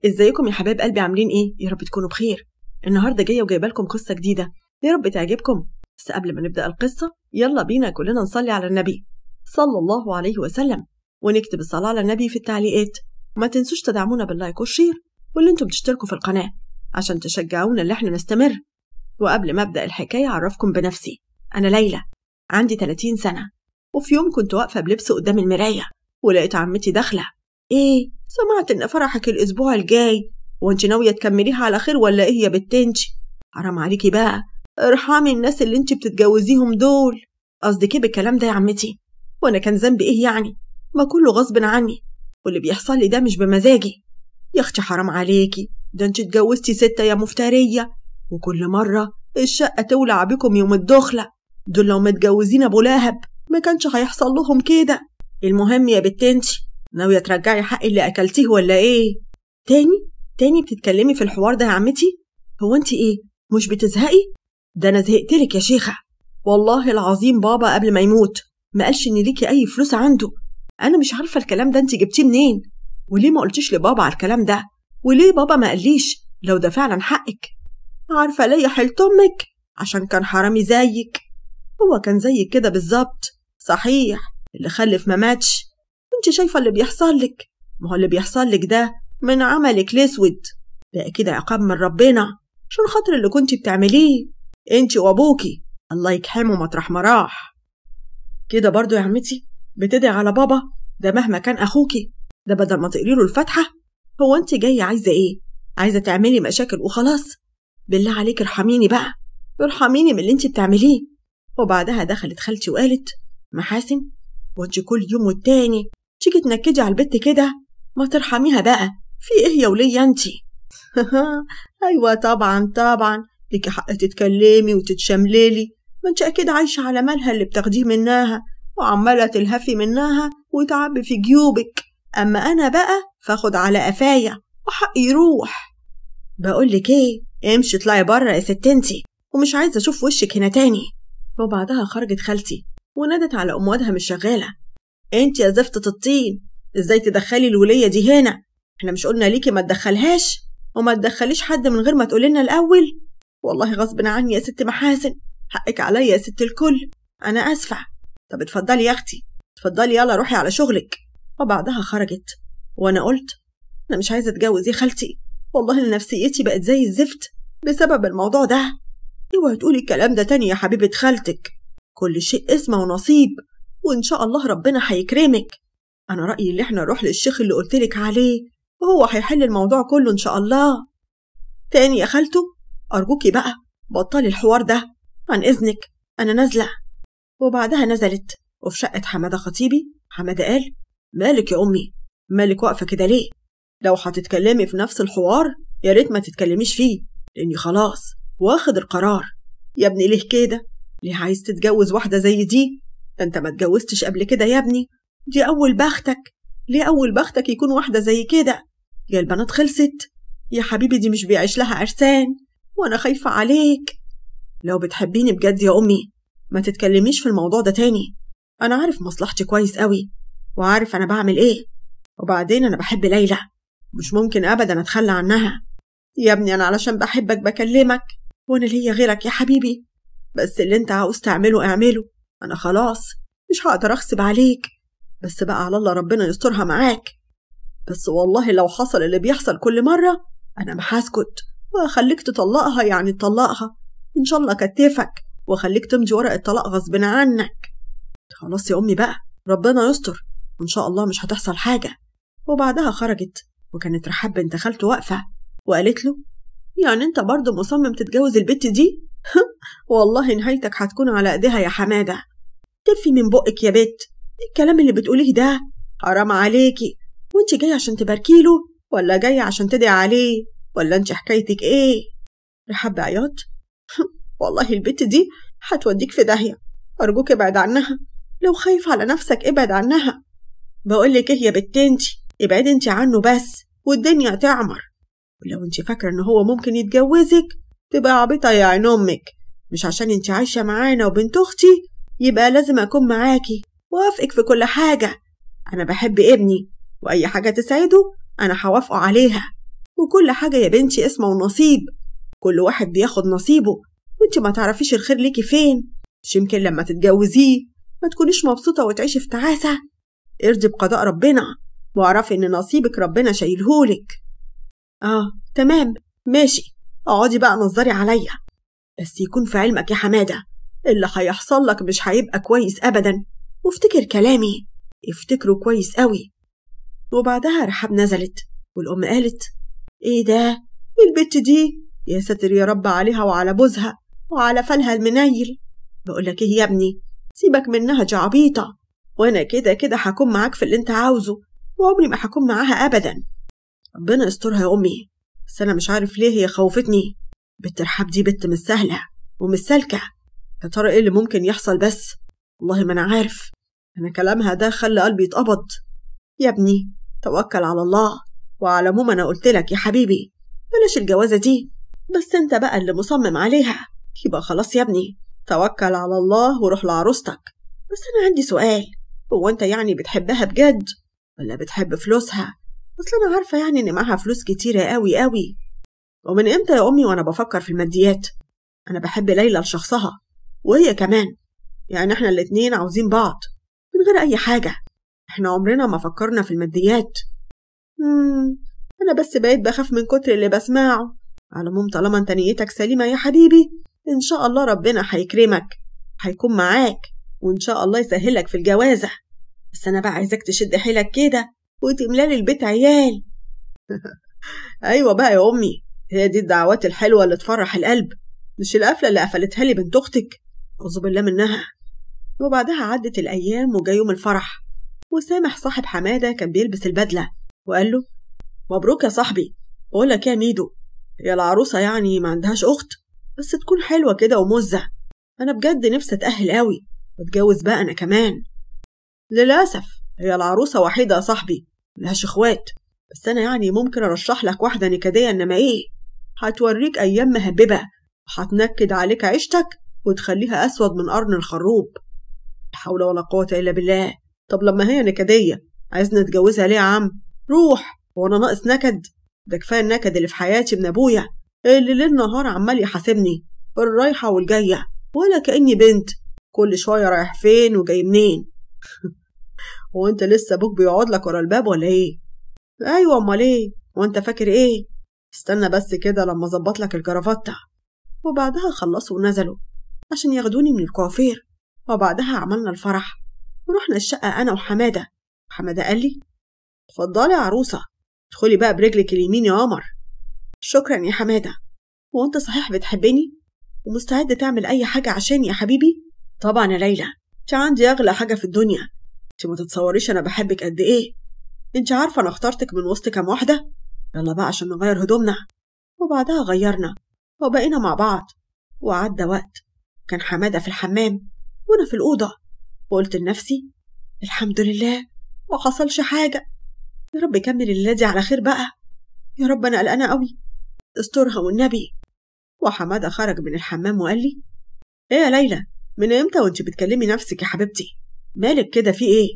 ازيكم يا حبايب قلبي، عاملين ايه؟ يا رب تكونوا بخير. النهارده جاية وجايبه لكم قصة جديدة، يا رب تعجبكم. بس قبل ما نبدا القصة يلا بينا كلنا نصلي على النبي صلى الله عليه وسلم، ونكتب الصلاة على النبي في التعليقات. وما تنسوش تدعمونا بال like وال share، واللي انتم تشتركوا في القناة عشان تشجعونا اللي احنا نستمر. وقبل ما ابدا الحكاية اعرفكم بنفسي، انا ليلى، عندي 30 سنة. وفي يوم كنت واقفة بلبس قدام المراية ولقيت عمتي داخله. ايه، سمعت ان فرحك الاسبوع الجاي، وانت ناوية تكمليها على خير ولا ايه يا بت انت؟ حرام عليكي بقى، ارحمي الناس اللي انت بتتجوزيهم دول. قصدك ايه بالكلام ده يا عمتي؟ وانا كان ذنبي ايه يعني؟ ما كله غصب عني، واللي بيحصل لي ده مش بمزاجي. يا اختي حرام عليكي، ده انت اتجوزتي 6 يا مفتريه، وكل مرة الشقة تولع بكم يوم الدخلة. دول لو متجوزين ابو لهب ما كانش هيحصل لهم كده. المهم يا بت انت، ناوية ترجعي حق اللي اكلتيه ولا ايه؟ تاني بتتكلمي في الحوار ده يا عمتي؟ هو انت ايه، مش بتزهقي؟ ده انا زهقتلك يا شيخه، والله العظيم بابا قبل ما يموت ما قالش ان ليكي اي فلوس عنده. انا مش عارفه الكلام ده انت جبتيه منين، وليه ما قلتيش لبابا على الكلام ده، وليه بابا ما قاليش لو ده فعلا حقك؟ عارفه ليه حلت امك؟ عشان كان حرامي زيك. هو كان زيك كده بالظبط، صحيح اللي خلف ما ماتش. انت شايفه اللي بيحصل لك؟ ما هو اللي بيحصل لك ده من عملك الاسود، ده كده عقاب من ربنا عشان خاطر اللي كنت بتعمليه انت وابوكي، الله يكحمه مطرح ما راح. كده برضو يا عمتي بتدعي على بابا ده مهما كان اخوكي، ده بدل ما تقري له الفاتحة. هو انت جاية عايزه ايه؟ عايزه تعملي مشاكل وخلاص؟ بالله عليك ارحميني بقى، ارحميني من اللي انت بتعمليه. وبعدها دخلت خالتي وقالت: محاسن، وانت كل يوم والتاني تيجي تنكدي على البت كده، ما ترحميها بقى، في ايه يا وليه انتي؟ ايوه طبعا طبعا، ليكي حق تتكلمي وتتشمللي، ما انت اكيد عايشه على مالها اللي بتاخديه منها وعماله تلهفي منها وتعبي في جيوبك. اما انا بقى فاخد على قفايا وحقي يروح. بقولك ايه، امشي اطلعي بره يا ست انتي، ومش عايزه اشوف وشك هنا تاني. وبعدها خرجت خالتي ونادت على ام وادها مش شغالة: انت يا زفتة الطين، ازاي تدخلي الوليه دي هنا؟ احنا مش قلنا ليكي ما تدخلهاش، وما تدخليش حد من غير ما تقولي لنا الاول؟ والله غصب عني يا ست محاسن، حقك عليا يا ست الكل، انا اسفه. طب اتفضلي يا اختي، اتفضلي يلا روحي على شغلك. وبعدها خرجت، وانا قلت انا مش عايزه اتجوز يا خالتي، والله ان نفسيتي بقت زي الزفت بسبب الموضوع ده. اوعي تقولي الكلام ده تاني يا حبيبه خالتك، كل شيء اسمه ونصيب، وان شاء الله ربنا هيكرمك. انا رايي اللي احنا نروح للشيخ اللي قلتلك عليه، وهو هيحل الموضوع كله ان شاء الله. تاني يا خالته، ارجوكي بقى بطلي الحوار ده، عن اذنك انا نازله. وبعدها نزلت. وفي شقه حمادة خطيبي، حمادة قال: مالك يا امي، مالك واقفة كده ليه؟ لو هتتكلمي في نفس الحوار يا ريت ما تتكلميش فيه، لاني خلاص واخد القرار. يا ابني ليه كده؟ ليه عايز تتجوز واحدة زي دي؟ ده انت ما اتجوزتش قبل كده يا ابني، دي اول بختك. ليه اول بختك يكون واحدة زي كده؟ يا البنات خلصت يا حبيبي، دي مش بيعيش لها عرسان، وانا خايفة عليك. لو بتحبيني بجد يا امي ما تتكلميش في الموضوع ده تاني، انا عارف مصلحتي كويس قوي، وعارف انا بعمل ايه. وبعدين انا بحب ليلى، مش ممكن ابدا اتخلى عنها. يا ابني انا علشان بحبك بكلمك، وانا ليا غيرك يا حبيبي، بس اللي انت عاوز تعمله اعمله، انا خلاص مش هقدر اغصب عليك، بس بقى على الله ربنا يسترها معاك. بس والله لو حصل اللي بيحصل كل مرة انا ما هسكت، وهخليك تطلقها، يعني تطلقها ان شاء الله، كتفك واخليك تمضي ورق الطلاق غصب عنك. خلاص يا امي بقى، ربنا يستر وان شاء الله مش هتحصل حاجة. وبعدها خرجت، وكانت رحاب بنت خالته واقفة وقالت له: يعني انت برضه مصمم تتجوز البت دي؟ والله نهايتك هتكون على ايديها يا حمادة. تفي من بقك يا بت، الكلام اللي بتقوليه ده حرام عليكي، وانت جاية عشان تباركيله ولا جاية عشان تدعي عليه، ولا انت حكايتك ايه؟ رحاب بعياط: والله البت دي هتوديك في داهية، ارجوك ابعد عنها، لو خايف على نفسك ابعد عنها. بقولك ايه يا بت انت، ابعدي انت عنه بس والدنيا تعمر. ولو انت فاكره ان هو ممكن يتجوزك تبقى عبيطه يا عين امك، مش عشان انت عايشه معانا وبنت اختي يبقى لازم اكون معاكي وافقك في كل حاجة. انا بحب ابني، واي حاجة تسعده انا هوافقه عليها، وكل حاجة يا بنتي اسمه ونصيب، كل واحد بياخد نصيبه، وانت ما تعرفيش الخير ليكي فين. مش يمكن لما تتجوزيه ما تكونيش مبسوطة وتعيشي في تعاسة؟ ارضي بقضاء ربنا واعرفي ان نصيبك ربنا شايلهولك. اه تمام ماشي، اقعدي بقى نظري عليا، بس يكون في علمك يا حمادة اللي هيحصل لك مش هيبقى كويس ابدا، وافتكر كلامي، افتكره كويس قوي. وبعدها رحاب نزلت، والام قالت ايه ده؟ البت دي يا ساتر يا رب عليها وعلى بوزها وعلى فلها المنيل. بقولك ايه يا ابني، سيبك منها دي عبيطه، وانا كده كده هكون معاك في اللي انت عاوزه، وعمري ما هكون معاها ابدا. ربنا يسترها يا امي، بس انا مش عارف ليه هي خوفتني. بنت رحاب دي بنت مش سهلة ومش سالكة، يا ترى ايه اللي ممكن يحصل؟ بس والله ما انا عارف، انا كلامها ده خلى قلبي يتقبض. يا ابني توكل على الله، وعلى العموم انا قلت لك يا حبيبي بلاش الجوازه دي، بس انت بقى اللي مصمم عليها، يبقى خلاص يا ابني توكل على الله وروح لعروستك. بس انا عندي سؤال، هو انت يعني بتحبها بجد ولا بتحب فلوسها؟ اصل انا عارفه يعني ان معاها فلوس كتيرة قوي قوي. ومن امتى يا امي وانا بفكر في الماديات؟ انا بحب ليلى لشخصها وهي كمان، يعني احنا الاتنين عاوزين بعض من غير اي حاجة، احنا عمرنا ما فكرنا في الماديات. انا بس بقيت بخاف من كتر اللي بسمعه. على العموم طالما انت نيتك سليمة يا حبيبي ان شاء الله ربنا هيكرمك، هيكون معاك، وان شاء الله يسهلك في الجوازه. بس انا بقى عايزاك تشد حيلك كده وتملالي البيت عيال. ايوه بقى يا امي، هي دي الدعوات الحلوة اللي تفرح القلب، مش القفله اللي قفلتها لي بنت اختك، اعوذ بالله منها. وبعدها عدت الايام وجا يوم الفرح، وسامح صاحب حمادة كان بيلبس البدلة وقال له مبروك يا صاحبي. بقول لك يا ميدو، هي العروسة يعني ما عندهاش اخت، بس تكون حلوة كده ومزه، انا بجد نفسي اتاهل قوي واتجوز بقى انا كمان. للاسف هي العروسة وحيده يا صاحبي، ملهاش اخوات، بس انا يعني ممكن ارشح لك واحدة نكديه، انما ايه، هتوريك ايام مهببه وهتنكد عليك عيشتك وتخليها اسود من قرن الخروب. لا حول ولا قوة الا بالله. طب لما هي نكديه عايزنا نتجوزها ليه يا عم؟ روح، هو انا ناقص نكد؟ ده كفاية النكد اللي في حياتي من ابويا اللي ليل نهار عمال يحاسبني بالرايحه والجايه، ولا كاني بنت، كل شوية رايح فين وجاي منين. هو انت لسه ابوك بيقعد لك ورا الباب ولا ايه؟ ايوه امال ايه، وانت فاكر ايه؟ استنى بس كده لما اظبط لك الكرافته. وبعدها خلصوا ونزلوا عشان ياخدوني من الكوافير، وبعدها عملنا الفرح ورحنا الشقة انا وحماده. حمادة قال لي اتفضلي يا عروسه، ادخلي بقى برجلك اليمين يا قمر. شكرا يا حمادة، هو انت صحيح بتحبني ومستعد تعمل اي حاجة عشاني يا حبيبي؟ طبعا يا ليلى، انت عندي اغلى حاجة في الدنيا، انت ما تتصوريش انا بحبك قد ايه. انت عارفه انا اخترتك من وسط كام واحدة؟ يلا بقى عشان نغير هدومنا. وبعدها غيرنا وبقينا مع بعض، وعدى وقت كان حمادة في الحمام وانا في الاوضة، وقلت لنفسي الحمد لله ما حصلش حاجة، يا رب كمل الليلة دي على خير بقى، يا رب انا قلقانة قوي، استرها والنبي. وحماده خرج من الحمام وقال لي ايه يا ليلى، من امتى وانت بتكلمي نفسك يا حبيبتي؟ مالك كده، في ايه؟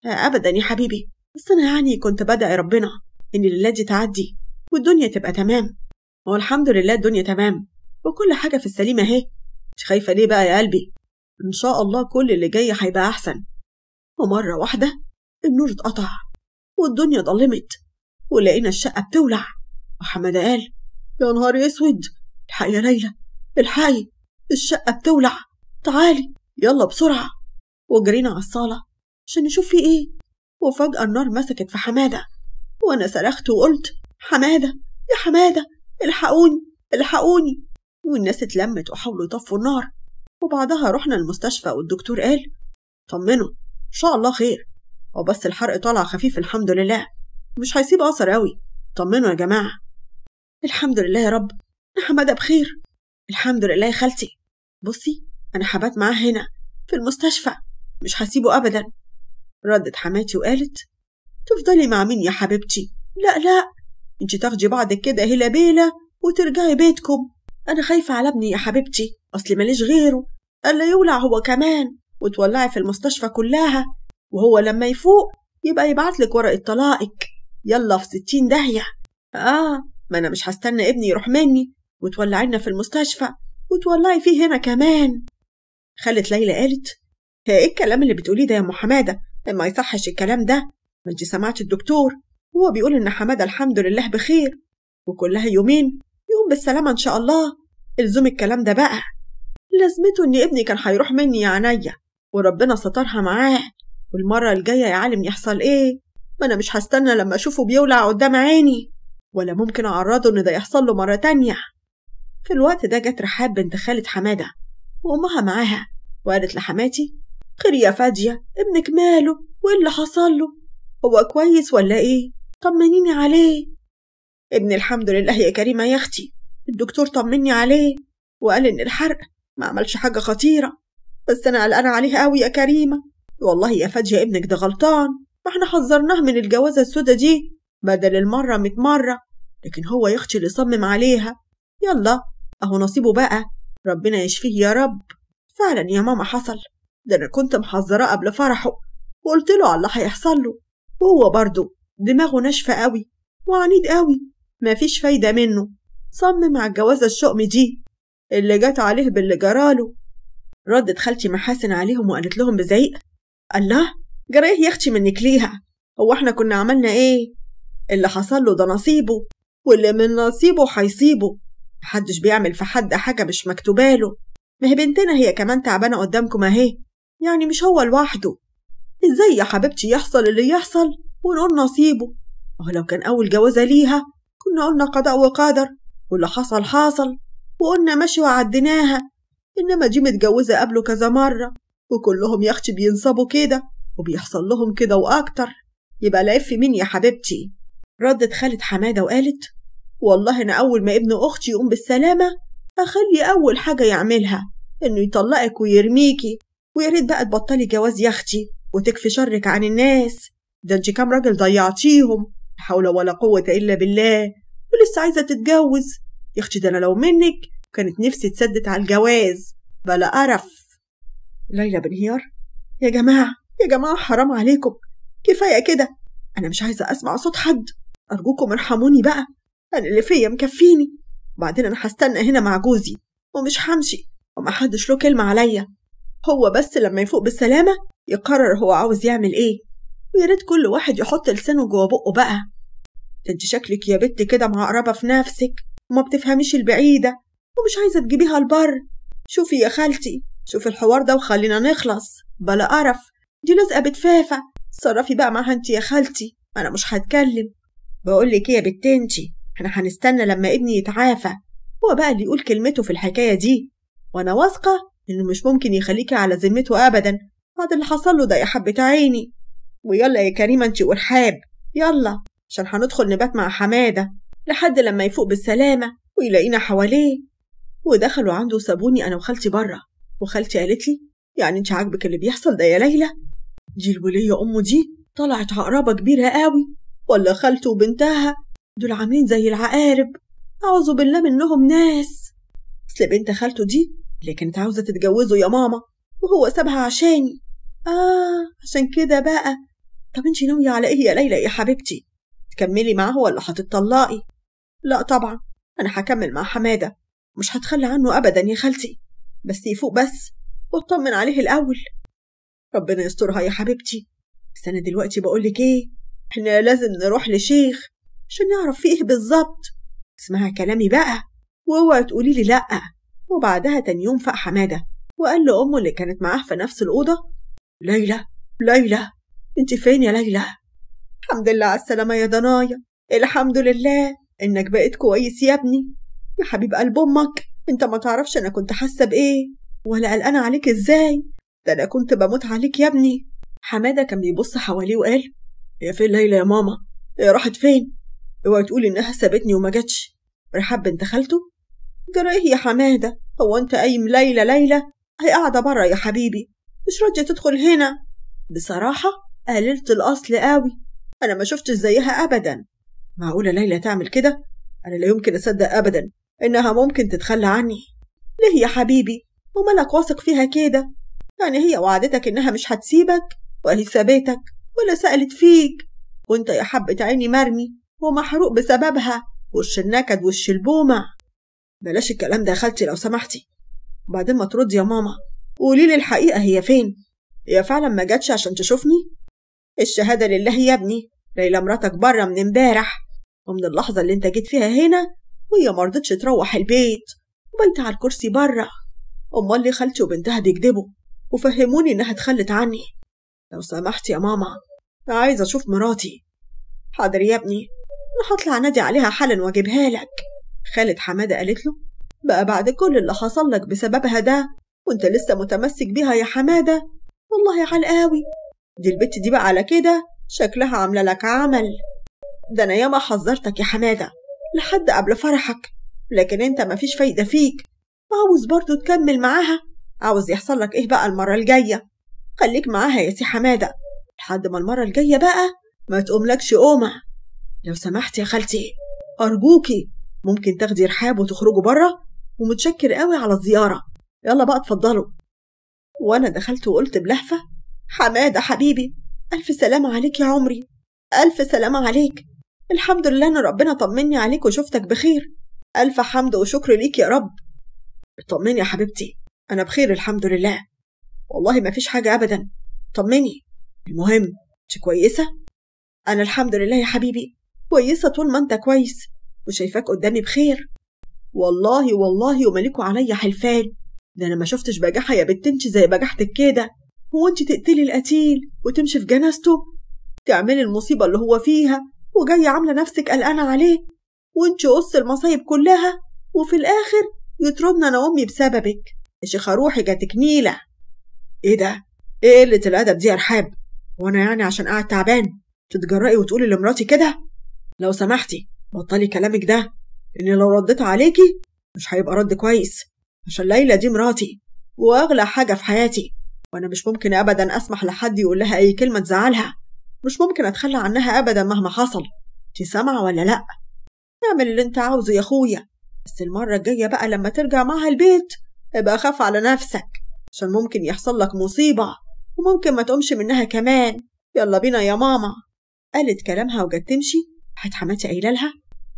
ابدا يا حبيبي، بس انا يعني كنت بدعي ربنا ان الليلة دي تعدي والدنيا تبقى تمام، والحمد لله الدنيا تمام وكل حاجة في السليمة اهي، مش خايفة ليه بقى يا قلبي؟ ان شاء الله كل اللي جاي هيبقى احسن. ومرة واحدة النور اتقطع والدنيا ضلمت ولقينا الشقة بتولع، وحماده قال يا نهار اسود، الحقي يا ليلى، الحقي الشقة بتولع، تعالي يلا بسرعة. وجرينا على الصاله عشان نشوف في ايه، وفجأة النار مسكت في حمادة، وانا صرخت وقلت حمادة يا حمادة الحقوني الحقوني. والناس اتلمت وحاولوا يطفوا النار. وبعدها رحنا المستشفى والدكتور قال طمنوا ان شاء الله خير، وبس الحرق طالع خفيف الحمد لله، مش هيسيب اثر قوي، طمنوا يا جماعة. الحمد لله يا رب، انا حمادة بخير الحمد لله يا خالتي. بصي انا حبات معاه هنا في المستشفى، مش هسيبه ابدا. ردت حماتي وقالت تفضلي مع مين يا حبيبتي؟ لا لا، انت تاخدي بعضك كده هلا بيلا وترجعي بيتكم، انا خايفة على ابني يا حبيبتي، اصلي ماليش غيره، الا يولع هو كمان وتولعي في المستشفى كلها، وهو لما يفوق يبقى يبعتلك ورقة طلاقك، يلا في 60 داهية. ما أنا مش هستنى ابني يروح مني وتولعينا في المستشفى وتولعي فيه هنا كمان. خالة ليلى قالت ايه الكلام اللي بتقوليه ده يا ام حمادة؟ ما يصحش الكلام ده، ما انت سمعتي الدكتور وهو بيقول ان حمادة الحمد لله بخير وكلها يومين يقوم بالسلامة ان شاء الله. الزم الكلام ده بقى، لازمته ان ابني كان هيروح مني يا عينيا وربنا سترها معاه، والمرة الجاية يا عالم يحصل ايه؟ ما انا مش هستنى لما اشوفه بيولع قدام عيني، ولا ممكن اعرضه ان ده يحصل له مرة تانية. في الوقت ده جت رحاب بنت خالة حمادة وامها معاها وقالت لحماتي خير يا فادية، ابنك ماله وايه اللي حصل له؟ هو كويس ولا ايه؟ طمنيني عليه. ابني الحمد لله يا كريمة يا اختي، الدكتور طمني عليه وقال ان الحرق ما عملش حاجة خطيرة، بس انا قلقانة عليه قوي يا كريمة. والله يا فادية ابنك ده غلطان، ما احنا حذرناه من الجوازة السودة دي بدل المرة 100 مرة، لكن هو يا اختي اللي صمم عليها. يلا اهو نصيبه بقى، ربنا يشفيه يا رب. فعلا يا ماما حصل ده، انا كنت محذراه قبل فرحه وقلت له على اللي هيحصل له، وهو برضه دماغه ناشفة قوي وعنيد قوي، مفيش فايده منه، صمم على الجوازه الشؤم دي اللي جت عليه باللي جراله. ردت خالتي محاسن عليهم وقالت لهم بزعيق الله جرى ايه يا اختي منك ليها؟ هو احنا كنا عملنا ايه؟ اللي حصل له ده نصيبه، واللي من نصيبه هيصيبه، محدش بيعمل في حد حاجة مش مكتوباله. ما هي بنتنا هي كمان تعبانة قدامكم اهي، يعني مش هو لوحده. ازاي يا حبيبتي يحصل اللي يحصل ونقول نصيبه؟ ما هو لو كان اول جوازه ليها كنا قلنا قضاء وقدر واللي حصل حصل وقلنا ماشي وعديناها، انما دي متجوزة قبله كذا مرة وكلهم يا اختي بينصبوا كده وبيحصل لهم كده واكتر، يبقى العيب في مين يا حبيبتي؟ ردت خالة حمادة وقالت والله انا اول ما ابن اختي يقوم بالسلامة اخلي اول حاجة يعملها انه يطلقك ويرميكي، ويا ريت بقى تبطلي جواز يا اختي وتكفي شرك عن الناس، ده انت كام راجل ضيعتيهم، لا حول ولا قوة الا بالله، ولسه عايزه تتجوز يا اختي. ده انا لو منك كانت نفسي تسدت على الجواز بلا قرف. ليلى بانهيار يا جماعة يا جماعة حرام عليكم، كفاية كده، انا مش عايزه اسمع صوت حد، ارجوكم ارحموني بقى، انا اللي فيا مكفيني، وبعدين انا هستنى هنا مع جوزي ومش همشي ومحدش له كلمة عليا، هو بس لما يفوق بالسلامة يقرر هو عاوز يعمل ايه، ويا ريت كل واحد يحط لسانه جوه بقه بقى. انت شكلك يا بت كده معقربه في نفسك وما بتفهميش البعيدة ومش عايزه تجيبيها البر. شوفي يا خالتي، شوفي الحوار ده وخلينا نخلص بلا قرف، دي لازقه بتفافه، اتصرفي بقى معاها انت يا خالتي، انا مش هتكلم. بقول لك ايه يا بت انتي، احنا هنستنى لما ابني يتعافى، هو بقى اللي يقول كلمته في الحكاية دي، وانا واثقة انه مش ممكن يخليكي على ذمته ابدا بعد اللي حصل له ده يا حبه عيني. ويلا يا كريمة انتي ورحاب، يلا عشان هندخل نبات مع حمادة لحد لما يفوق بالسلامة ويلاقينا حواليه. ودخلوا عنده وسابوني انا وخالتي بره، وخالتي قالت لي يعني انت عاجبك اللي بيحصل ده يا ليلى؟ دي الوليه امه دي طلعت عقربه كبيرة قوي، ولا خالته وبنتها دول عاملين زي العقارب، اعوذ بالله منهم ناس. اصل بنت خالته دي اللي كانت عاوزه تتجوزه يا ماما وهو سابها عشاني. عشان كده بقى. طب انت ناوية على ايه يا ليلى يا حبيبتي؟ تكملي معاه ولا هتطلقي؟ لا طبعا انا هكمل مع حمادة، مش هتخلى عنه ابدا يا خالتي، بس يفوق بس واطمن عليه الاول. ربنا يسترها يا حبيبتي، بس انا دلوقتي بقولك ايه، احنا لازم نروح لشيخ عشان نعرف فيه بالظبط. اسمعي كلامي بقى واوعي تقولي لي لا. وبعدها تاني يوم فاق حمادة وقال لامه اللي كانت معاه في نفس الاوضة ليلى ليلى انت فين يا ليلى؟ الحمد لله على السلامة يا ضنايا، الحمد لله انك بقيت كويس يا ابني، يا حبيب قلب امك، انت ما تعرفش انا كنت حاسه بايه ولا قلقانة عليك ازاي، ده انا كنت بموت عليك يا ابني. حمادة كان بيبص حواليه وقال يا فين ليلى يا ماما؟ هي راحت فين؟ اوعي تقولي انها سابتني وما جاتش. رحاب بنت خالته جرى ايه يا حمادة؟ هو انت قايم ليلى ليلى؟ هي قاعدة بره يا حبيبي، مش راضية تدخل هنا. بصراحة قللت الاصل قوي، انا ما شفتش زيها ابدا. معقولة ليلى تعمل كده؟ انا لا يمكن اصدق ابدا انها ممكن تتخلى عني. ليه يا حبيبي؟ ومالك واثق فيها كده؟ يعني هي وعدتك انها مش هتسيبك وهي سابتك ولا سألت فيك، وانت يا حبة عيني مرمي ومحروق بسببها. وش النكد وش البومة. بلاش الكلام ده يا خالتي لو سمحتي. وبعدين ما تردي يا ماما، قولي لي الحقيقة هي فين؟ هي فعلا ما جاتش عشان تشوفني؟ الشهادة لله يا ابني، ليلى مراتك بره من امبارح، ومن اللحظة اللي انت جيت فيها هنا وهي مرضتش تروح البيت وبيت على الكرسي بره. امال ليه خالتي وبنتها بيكدبوا وفهموني انها اتخلت عني؟ لو سمحت يا ماما، عايزة اشوف مراتي. حاضر يا ابني، انا هطلع نادي عليها حالا واجيبها لك. خالة حمادة قالت له بقى بعد كل اللي حصل لك بسببها ده وانت لسه متمسك بيها يا حمادة؟ والله علقاوي، دي البت دي بقى على كده شكلها عامله لك عمل. ده انا ياما حذرتك يا حمادة لحد قبل فرحك، لكن انت مفيش فايدة فيك، وعاوز برضو تكمل معاها. عاوز يحصل لك ايه بقى المرة الجاية؟ خليك معاها يا سي حمادة لحد ما المرة الجاية بقى ما تقوملكش قومة. لو سمحت يا خالتي أرجوكي، ممكن تاخدي رحاب وتخرجوا بره، ومتشكر قوي على الزيارة، يلا بقى اتفضلوا. وأنا دخلت وقلت بلهفة حمادة حبيبي، ألف سلامة عليك يا عمري، ألف سلامة عليك، الحمد لله إن ربنا طمني عليك وشفتك بخير، ألف حمد وشكر ليك يا رب. اطمني يا حبيبتي، أنا بخير الحمد لله، والله ما فيش حاجة أبدا، طمني. المهم انت كويسة؟ أنا الحمد لله يا حبيبي كويسة طول ما أنت كويس، وشايفاك قدامي بخير. والله والله ومالكوا عليا حلفان، ده أنا ما شفتش بجاحة يا بنت انت زي بجاحتك كده. هو انت تقتلي القتيل وتمشي في جنازته، تعملي المصيبة اللي هو فيها، وجاية عاملة نفسك قلقانة عليه، وانت قص المصايب كلها، وفي الآخر يطردنا أنا وأمي بسببك. يا شيخة روحي جاتك نيلة. إيه ده؟ إيه قلة الأدب دي يا رحاب؟ وأنا يعني عشان قاعد تعبان تتجرأي وتقولي لمراتي كده؟ لو سمحتي بطلي كلامك ده، إن لو رديت عليكي مش هيبقى رد كويس، عشان ليلى دي مراتي وأغلى حاجة في حياتي، وأنا مش ممكن أبدا أسمح لحد يقول لها أي كلمة تزعلها، مش ممكن أتخلى عنها أبدا مهما حصل. انت سامعة ولا لأ؟ اعمل اللي انت عاوزه يا أخويا، بس المرة الجاية بقى لما ترجع معها البيت ابقى خاف على نفسك، عشان ممكن يحصل لك مصيبة وممكن ما تقومش منها كمان. يلا بينا يا ماما. قالت كلامها وجت تمشي. راحت حماتي قايله لها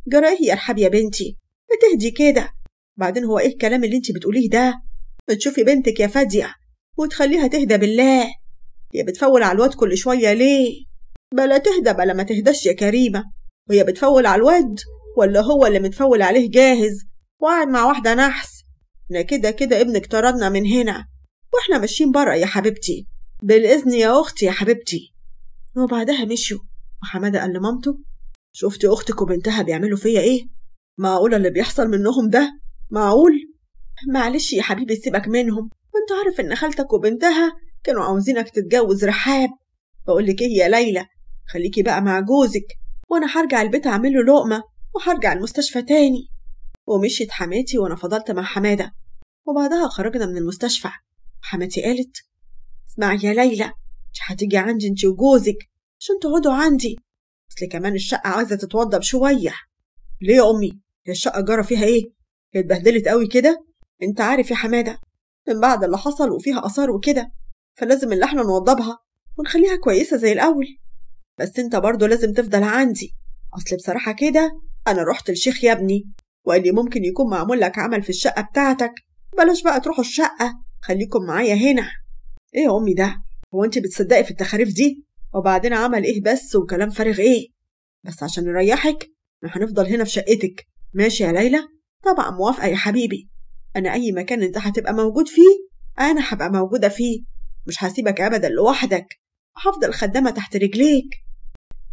جرى ايه يا رحاب يا بنتي، ما تهدي كده، بعدين هو ايه الكلام اللي انت بتقوليه ده؟ ما تشوفي بنتك يا فادية وتخليها تهدى بالله، هي بتفول على الواد كل شوية ليه؟ بلا تهدى بلا ما تهداش يا كريمة، وهي بتفول على الواد ولا هو اللي متفول عليه جاهز وقاعد مع واحدة نحس؟ احنا كده كده ابنك طردنا من هنا واحنا ماشيين بره يا حبيبتي، بالإذن يا أختي يا حبيبتي. وبعدها مشيوا، وحمادة قال لمامته شفتي أختك وبنتها بيعملوا فيا إيه؟ معقولة اللي بيحصل منهم ده؟ معقول؟ معلش يا حبيبي سيبك منهم، وانت عارف إن خالتك وبنتها كانوا عاوزينك تتجوز رحاب. بقولك إيه يا ليلى، خليكي بقى مع جوزك، وأنا هرجع البيت أعمل له لقمة وهرجع المستشفى تاني. ومشيت حماتي وأنا فضلت مع حمادة، وبعدها خرجنا من المستشفى. حماتي قالت اسمعي يا ليلى، مش هتيجي عندي انت وجوزك عشان تقعدوا عندي، اصل كمان الشقة عايزة تتوضب شوية. ليه يا أمي؟ هي الشقة جرى فيها ايه؟ هي اتبهدلت قوي كده؟ انت عارف يا حمادة من بعد اللي حصل وفيها آثار وكده، فلازم اللي احنا نوضبها ونخليها كويسة زي الأول. بس انت برضو لازم تفضل عندي، اصل بصراحة كده أنا رحت للشيخ يا ابني وقال لي ممكن يكون معمول لك عمل في الشقة بتاعتك، بلاش بقى تروحوا الشقة، خليكم معايا هنا. ايه يا أمي ده؟ هو انت بتصدقي في التخاريف دي؟ وبعدين عمل ايه بس وكلام فارغ ايه؟ بس عشان نريحك احنا هنفضل هنا في شقتك، ماشي يا ليلى؟ طبعا موافقة يا حبيبي، أنا أي مكان انت هتبقى موجود فيه أنا هبقى موجودة فيه، مش هسيبك أبدا لوحدك، هفضل خدامة تحت رجليك.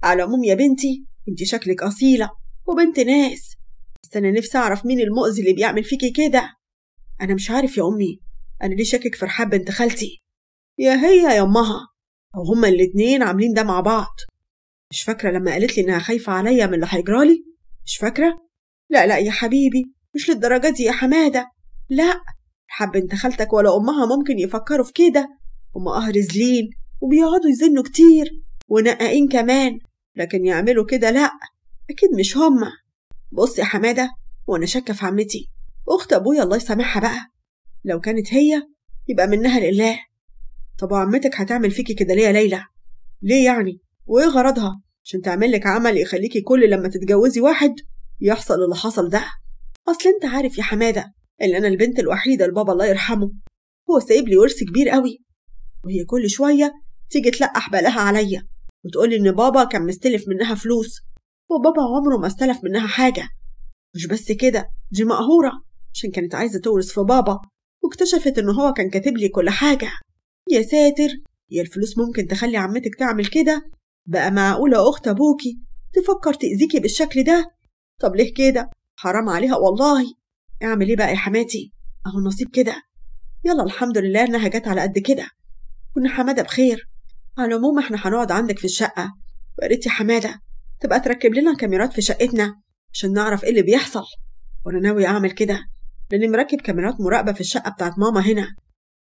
على العموم يا بنتي انت شكلك أصيلة وبنت ناس، بس أنا نفسي أعرف مين المؤذي اللي بيعمل فيكي كده. أنا مش عارف يا أمي، أنا ليه شاكك في رحاب بنت خالتي؟ يا هي يا أمها، أو هما الاتنين عاملين ده مع بعض. مش فاكرة لما قالت لي إنها خايفة عليا من اللي هيجرالي؟ مش فاكرة؟ لا لا يا حبيبي مش للدرجة دي يا حمادة، لا رحاب بنت خالتك ولا أمها ممكن يفكروا في كده، هما رزلين وبيقعدوا يزنوا كتير ونقاقين كمان، لكن يعملوا كده لا أكيد مش هما. بص يا حمادة، وأنا شاكة في عمتي أخت أبويا الله يسامحها بقى، لو كانت هي يبقى منها لله. طب وعمتك هتعمل فيكي كده ليه يا ليلى؟ ليه يعني؟ وإيه غرضها؟ عشان تعمل لك عمل يخليكي كل لما تتجوزي واحد يحصل اللي حصل ده. أصل أنت عارف يا حمادة إن أنا البنت الوحيدة لبابا الله يرحمه، هو سايب لي ورث كبير قوي، وهي كل شوية تيجي تلقح بلاها عليا وتقولي إن بابا كان مستلف منها فلوس، وبابا عمره ما استلف منها حاجة. مش بس كده، دي مقهورة عشان كانت عايزة تورث في بابا، واكتشفت إن هو كان كاتب لي كل حاجة. يا ساتر، يا الفلوس ممكن تخلي عمتك تعمل كده؟ بقى معقولة أخت أبوكي تفكر تأذيكي بالشكل ده؟ طب ليه كده؟ حرام عليها والله. اعمل ايه بقى يا حماتي؟ اهو النصيب كده. يلا الحمد لله انها جت على قد كده، وان حمادة بخير. على العموم احنا هنقعد عندك في الشقة، ويا ريت يا حمادة تبقى تركب لنا كاميرات في شقتنا عشان نعرف ايه اللي بيحصل. وانا ناوي اعمل كده لاني مركب كاميرات مراقبة في الشقة بتاعت ماما هنا.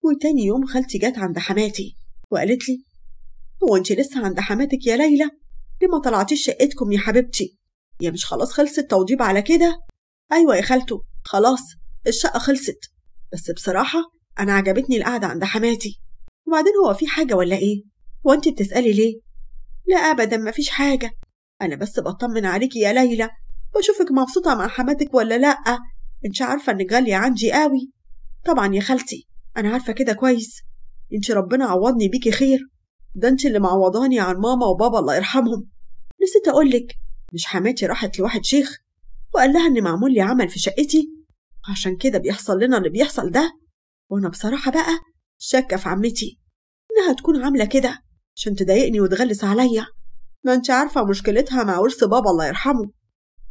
وتاني يوم خالتي جت عند حماتي وقالت لي هو انت لسه عند حماتك يا ليلى؟ ليه ما طلعتيش شقتكم يا حبيبتي؟ يا مش خلاص خلصت التوضيب على كده؟ ايوه يا خالته خلاص الشقة خلصت، بس بصراحة انا عجبتني القعدة عند حماتي. وبعدين هو في حاجة ولا ايه؟ هو انت بتسالي ليه؟ لا ابدا مفيش حاجة، انا بس بطمن عليكي يا ليلى واشوفك مبسوطة مع حماتك ولا لا. انت عارفه انك غالية عندي قوي. طبعا يا خالتي انا عارفه كده كويس، انت ربنا عوضني بيكي خير، ده انت اللي معوضاني عن ماما وبابا الله يرحمهم. نسيت اقولك، مش حماتي راحت لواحد شيخ وقال لها ان معمول لي عمل في شقتي، عشان كده بيحصل لنا اللي بيحصل ده. وانا بصراحة بقى شاكه في عمتي انها تكون عامله كده عشان تضايقني وتغلس عليا، ما انت عارفه مشكلتها مع ورث بابا الله يرحمه.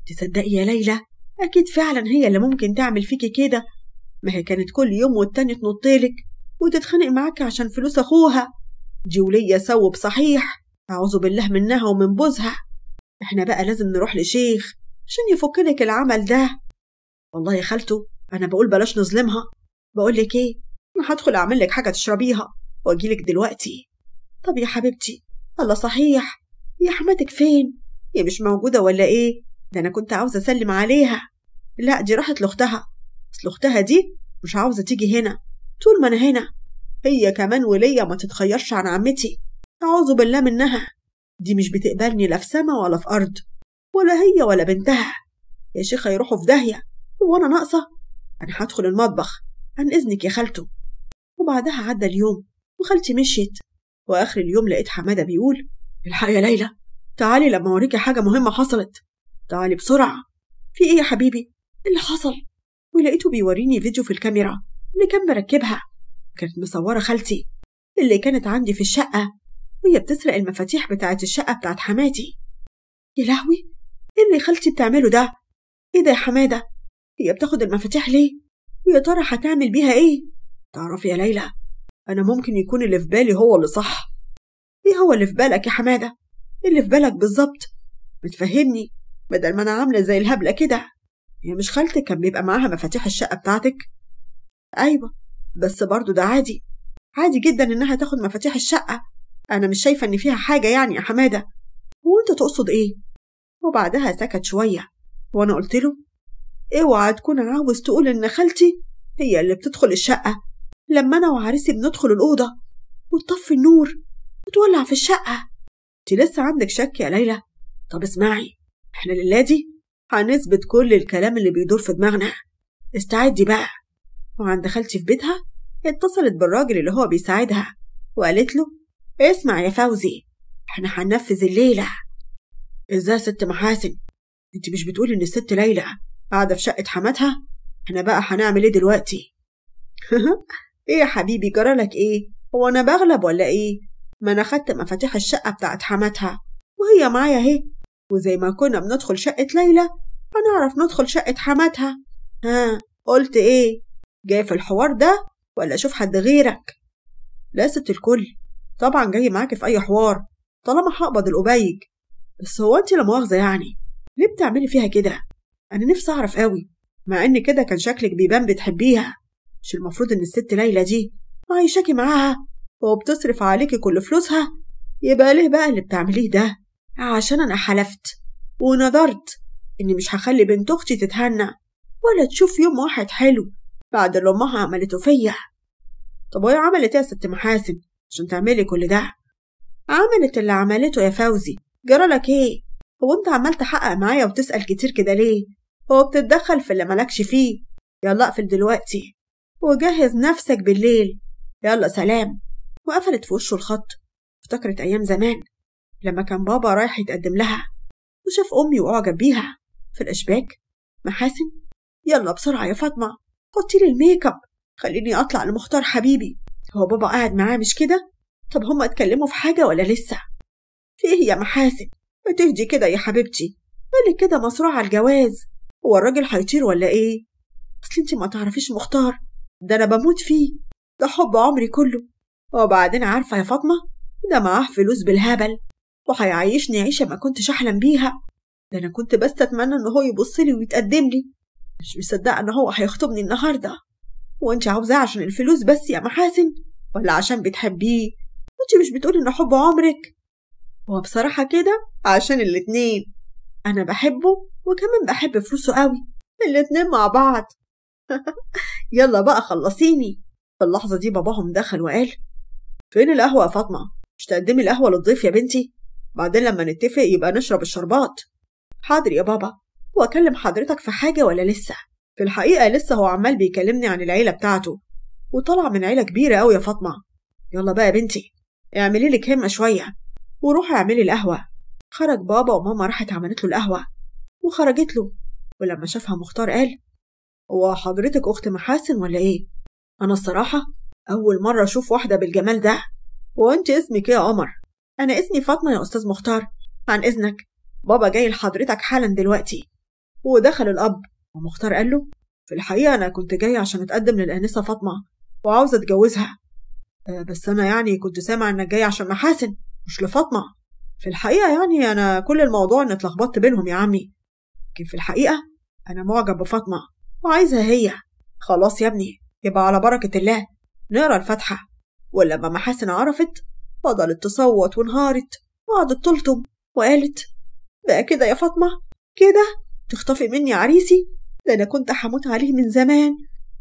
تصدقي يا ليلى اكيد فعلا هي اللي ممكن تعمل فيكي كده، ما هي كانت كل يوم والتاني تنطلك وتتخانق معاك عشان فلوس اخوها. دي ولية سوب صحيح، اعوذ بالله منها ومن بوزها. احنا بقى لازم نروح لشيخ عشان يفك لك العمل ده. والله يا خالته انا بقول بلاش نظلمها. بقول لك ايه، انا هدخل اعمل لك حاجة تشربيها واجيلك دلوقتي. طب يا حبيبتي الله صحيح، يا حماتك فين؟ هي مش موجودة ولا ايه؟ ده انا كنت عاوزه اسلم عليها. لا دي راحت لاختها، اصل اختها دي مش عاوزه تيجي هنا طول ما انا هنا. هي كمان ولية ما تتخيرش عن عمتي، اعوذ بالله منها، دي مش بتقبلني لا في سما ولا في ارض، ولا هي ولا بنتها. يا شيخه يروحوا في داهية، وانا ناقصه؟ انا هدخل المطبخ عن اذنك يا خالته. وبعدها عدى اليوم وخالتي مشيت، واخر اليوم لقيت حمادة بيقول الحق يا ليلى، تعالي لما اوريكي حاجة مهمة حصلت، تعالي بسرعة. في ايه يا حبيبي؟ ايه اللي حصل؟ ولقيته بيوريني فيديو في الكاميرا اللي كان مركبها، كانت مصوره خالتي اللي كانت عندي في الشقة وهي بتسرق المفاتيح بتاعه الشقة بتاعه حماتي. يا لهوي، ايه اللي خالتي بتعمله ده؟ ايه ده يا حمادة؟ هي بتاخد المفاتيح ليه؟ ويا ترى هتعمل بيها ايه؟ تعرفي يا ليلى انا ممكن يكون اللي في بالي هو اللي صح. ايه هو اللي في بالك يا حمادة؟ ايه اللي في بالك بالظبط؟ بتفهمني بدل ما انا عامله زي الهبلة كده. هي مش خالتك كان بيبقى معاها مفاتيح الشقة بتاعتك؟ ايوه بس برضو ده عادي، عادي جدا انها تاخد مفاتيح الشقة، انا مش شايفه ان فيها حاجة يعني يا حمادة. وانت تقصد ايه؟ وبعدها سكت شوية وانا قلت له اوعى تكون عاوز تقول ان خالتي هي اللي بتدخل الشقة لما انا وعريسي بندخل الاوضة وتطفي النور وتولع في الشقة. انت لسه عندك شك يا ليلى؟ طب اسمعي، احنا لله دي هنثبت كل الكلام اللي بيدور في دماغنا، استعدي بقى. وعند خالتي في بيتها اتصلت بالراجل اللي هو بيساعدها وقالت له اسمع يا فوزي، احنا هننفذ الليلة. ازاي يا ست محاسن؟ انت مش بتقولي ان الست ليلى قاعدة في شقه حماتها؟ احنا بقى هنعمل ايه دلوقتي؟ ايه يا حبيبي جرالك ايه؟ هو انا بغلب ولا ايه؟ ما انا خدت مفاتيح الشقة بتاعت حماتها وهي معايا اهي، وزي ما كنا بندخل شقه ليلى هنعرف ندخل شقه حماتها. ها قلت ايه؟ جاي في الحوار ده ولا اشوف حد غيرك؟ لا ست الكل طبعا جاي معاكي في اي حوار طالما هقبض القبيج. بس هو انت لا مؤاخذة يعني ليه بتعملي فيها كده؟ انا نفسي اعرف قوي، مع ان كده كان شكلك بيبان بتحبيها. مش المفروض ان الست ليلى دي عايشاكي معاها وبتصرف عليكي كل فلوسها؟ يبقى ليه بقى اللي بتعمليه ده؟ عشان انا حلفت ونظرت اني مش هخلي بنت اختي تتهنى ولا تشوف يوم واحد حلو بعد اللي امها عملته فيا. طب وهي عملت ايه يا ست محاسن عشان تعملي كل ده؟ عملت اللي عملته يا فوزي، جرالك ايه؟ هو انت عمال تحقق معايا وتسأل كتير كده ليه؟ هو بتتدخل في اللي مالكش فيه. يلا اقفل دلوقتي وجهز نفسك بالليل، يلا سلام. وقفلت في وشه الخط. افتكرت أيام زمان لما كان بابا رايح يتقدم لها وشاف أمي وأعجب بيها. في الأشباك محاسن، يلا بسرعة يا فاطمة حطي لي ال make up، خليني أطلع لمختار حبيبي. هو بابا قاعد معاه مش كده؟ طب هما اتكلموا في حاجة ولا لسه؟ في إيه يا محاسن؟ ما تهدي كده يا حبيبتي، مالك كده مصروعة على الجواز؟ هو الراجل هيطير ولا إيه؟ أصل انتي ما تعرفيش مختار ده، أنا بموت فيه، ده حب عمري كله. وبعدين عارفة يا فاطمة، ده معاه فلوس بالهبل وهيعيشني عيشة ما كنتش أحلم بيها. ده أنا كنت بس أتمنى إن هو يبصلي ويتقدم لي، مش مصدقة إن هو هيخطبني النهاردة. وأنت عاوزاه عشان الفلوس بس يا محاسن ولا عشان بتحبيه؟ وأنت مش بتقولي إن حب عمرك؟ هو بصراحة كده عشان الاتنين، أنا بحبه وكمان بحب فلوسه قوي، الاتنين مع بعض. يلا بقى خلصيني. في اللحظة دي باباهم دخل وقال، فين القهوة يا فاطمة؟ مش تقدمي القهوة للضيف يا بنتي؟ بعدين لما نتفق يبقى نشرب الشربات. حاضر يا بابا. وأكلم حضرتك في حاجة ولا لسه؟ في الحقيقة لسه، هو عمال بيكلمني عن العيلة بتاعته وطلع من عيلة كبيرة أوي يا فاطمة. يلا بقى يا بنتي اعملي لك همة شوية وروحي اعملي القهوة. خرج بابا وماما راحت عملت له القهوة وخرجت له. ولما شافها مختار قال، هو حضرتك أخت محاسن ولا إيه؟ أنا الصراحة أول مرة أشوف واحدة بالجمال ده. وأنت اسمك إيه يا قمر؟ أنا اسمي فاطمة يا أستاذ مختار. عن إذنك، بابا جاي لحضرتك حالا دلوقتي. ودخل الأب ومختار قال له، في الحقيقة أنا كنت جاي عشان أتقدم للآنسة فاطمة وعاوزة أتجوزها، بس أنا يعني كنت سامع إنك جاي عشان محاسن مش لفاطمة. في الحقيقة يعني أنا كل الموضوع إن اتلخبطت بينهم يا عمي، لكن في الحقيقة أنا معجب بفاطمة وعايزها هي. خلاص يا ابني، يبقى على بركة الله، نقرا الفاتحة. ولما محاسن عرفت فضلت تصوت وانهارت وقعدت تلطم وقالت، بقى كده يا فاطمة؟ كده تخطفي مني عريسي؟ ده أنا كنت هموت عليه من زمان،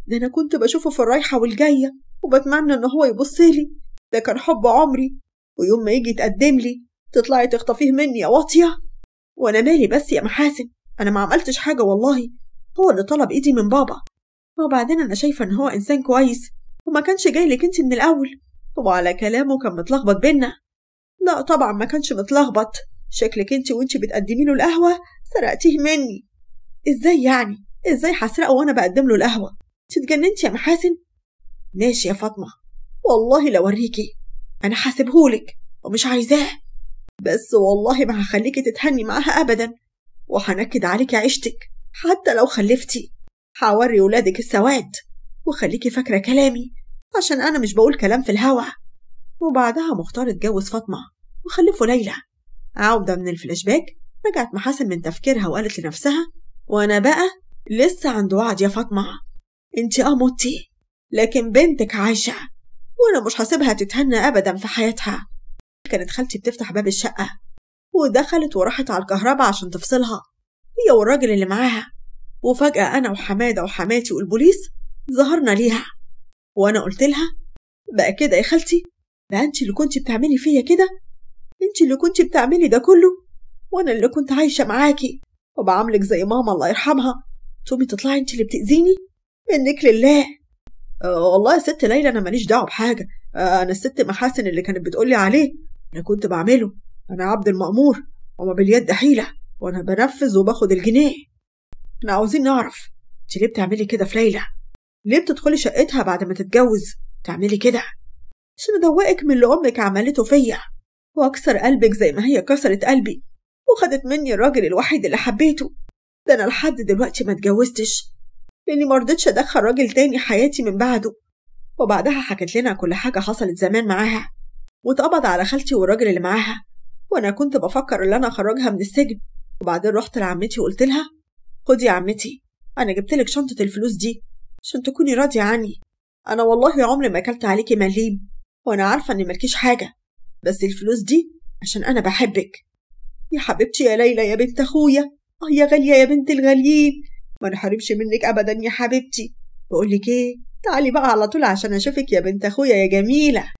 ده أنا كنت بشوفه في الرايحة والجاية وبتمنى إن هو يبصلي، ده كان حب عمري، ويوم ما يجي يتقدم لي تطلعي تخطفيه مني يا واطية. وأنا مالي بس يا محاسن، أنا ما عملتش حاجة والله، هو اللي طلب إيدي من بابا، وبعدين أنا شايفة إن هو إنسان كويس وما كانش جاي لك أنت من الأول، وعلى كلامه كان متلخبط بينا. لا طبعا ما كانش متلخبط، شكلك أنت وأنت بتقدمي له القهوة سرقتيه مني. إزاي يعني؟ إزاي هسرقه وأنا بقدم له القهوة؟ أنت اتجننتي يا محاسن؟ ماشي يا فاطمة، والله لو أوريكي، أنا هسيبهولك ومش عايزاه، بس والله ما هخليكي تتهني معاها أبدا، وهنكد عليكي عيشتك حتى لو خلفتي، هوري ولادك السواد، وخليكي فاكرة كلامي عشان أنا مش بقول كلام في الهوا. وبعدها مختار اتجوز فاطمة وخلفوا ليلى. عودة من الفلاش باك، رجعت محاسن من تفكيرها وقالت لنفسها، وأنا بقى لسه عند وعد يا فاطمة، انتي متي لكن بنتك عايشة وأنا مش هسيبها تتهنى أبدا في حياتها. كانت خالتي بتفتح باب الشقة ودخلت وراحت على الكهرباء عشان تفصلها هي والراجل اللي معاها، وفجأة أنا وحمادة وحماتي والبوليس ظهرنا ليها، وأنا قلت لها، بقى كده يا خالتي؟ بقى أنت اللي كنت بتعملي فيا كده؟ أنت اللي كنت بتعملي ده كله، وأنا اللي كنت عايشة معاكي وبعاملك زي ماما الله يرحمها، تقومي تطلعي أنت اللي بتأذيني؟ منك لله. والله يا ست ليلى أنا ماليش دعوة بحاجة، أنا الست محاسن اللي كانت بتقولي عليه أنا كنت بعمله، أنا عبد المأمور وما باليد حيلة، وأنا بنفذ وباخد الجنيه. احنا عاوزين نعرف انت ليه بتعملي كده في ليلى؟ ليه بتدخلي شقتها بعد ما تتجوز تعملي كده؟ عشان ادوقك من اللي امك عملته فيا واكسر قلبك زي ما هي كسرت قلبي وخدت مني الراجل الوحيد اللي حبيته. ده انا لحد دلوقتي ما اتجوزتش لاني ما رضيتش ادخل راجل تاني حياتي من بعده. وبعدها حكت لنا كل حاجه حصلت زمان معاها، واتقبض على خالتي والراجل اللي معاها، وانا كنت بفكر ان انا اخرجها من السجن. وبعدين رحت لعمتي وقلت لها، خدي يا عمتي انا جبتلك شنطه الفلوس دي عشان تكوني راضيه عني، انا والله عمري ما اكلت عليكي مليم وانا عارفه ان مالكيش حاجه، بس الفلوس دي عشان انا بحبك يا حبيبتي يا ليلى يا بنت اخويا، يا غاليه يا بنت الغاليين، ما نحرمش منك ابدا يا حبيبتي. بقول لك ايه، تعالي بقى على طول عشان اشوفك يا بنت اخويا يا جميله.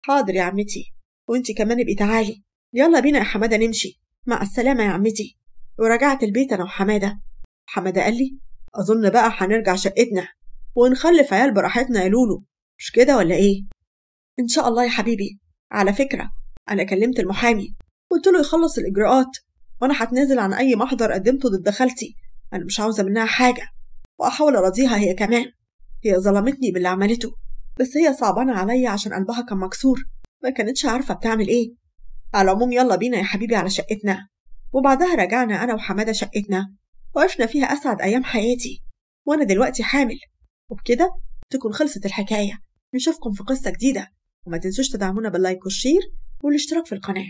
حاضر يا عمتي، وانتي كمان ابقي تعالي. يلا بينا يا حماده نمشي، مع السلامة يا عمتي. ورجعت البيت أنا وحمادة. حمادة قال لي أظن بقى هنرجع شقتنا ونخلف عيال براحتنا يا لولو، مش كده ولا إيه؟ إن شاء الله يا حبيبي. على فكرة أنا كلمت المحامي قلت له يخلص الإجراءات، وأنا هتنازل عن أي محضر قدمته ضد خالتي، أنا مش عاوزة منها حاجة، وأحاول أراضيها هي كمان. هي ظلمتني باللي عملته، بس هي صعبانة عليا عشان قلبها كان مكسور، ما كانتش عارفة بتعمل إيه. على العموم يلا بينا يا حبيبي على شقتنا. وبعدها رجعنا أنا وحمادة شقتنا، وعشنا فيها أسعد أيام حياتي، وأنا دلوقتي حامل. وبكده تكون خلصت الحكاية. نشوفكم في قصة جديدة، وما تنسوش تدعمونا بال like وال share والاشتراك في القناة.